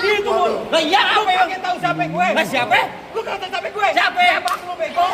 gitu, Mun. Lah iya Lu apa yang pakai tahu siapa gue? Lah siapa? Lu kata siapa gue? Siapa? Siapa lu bego?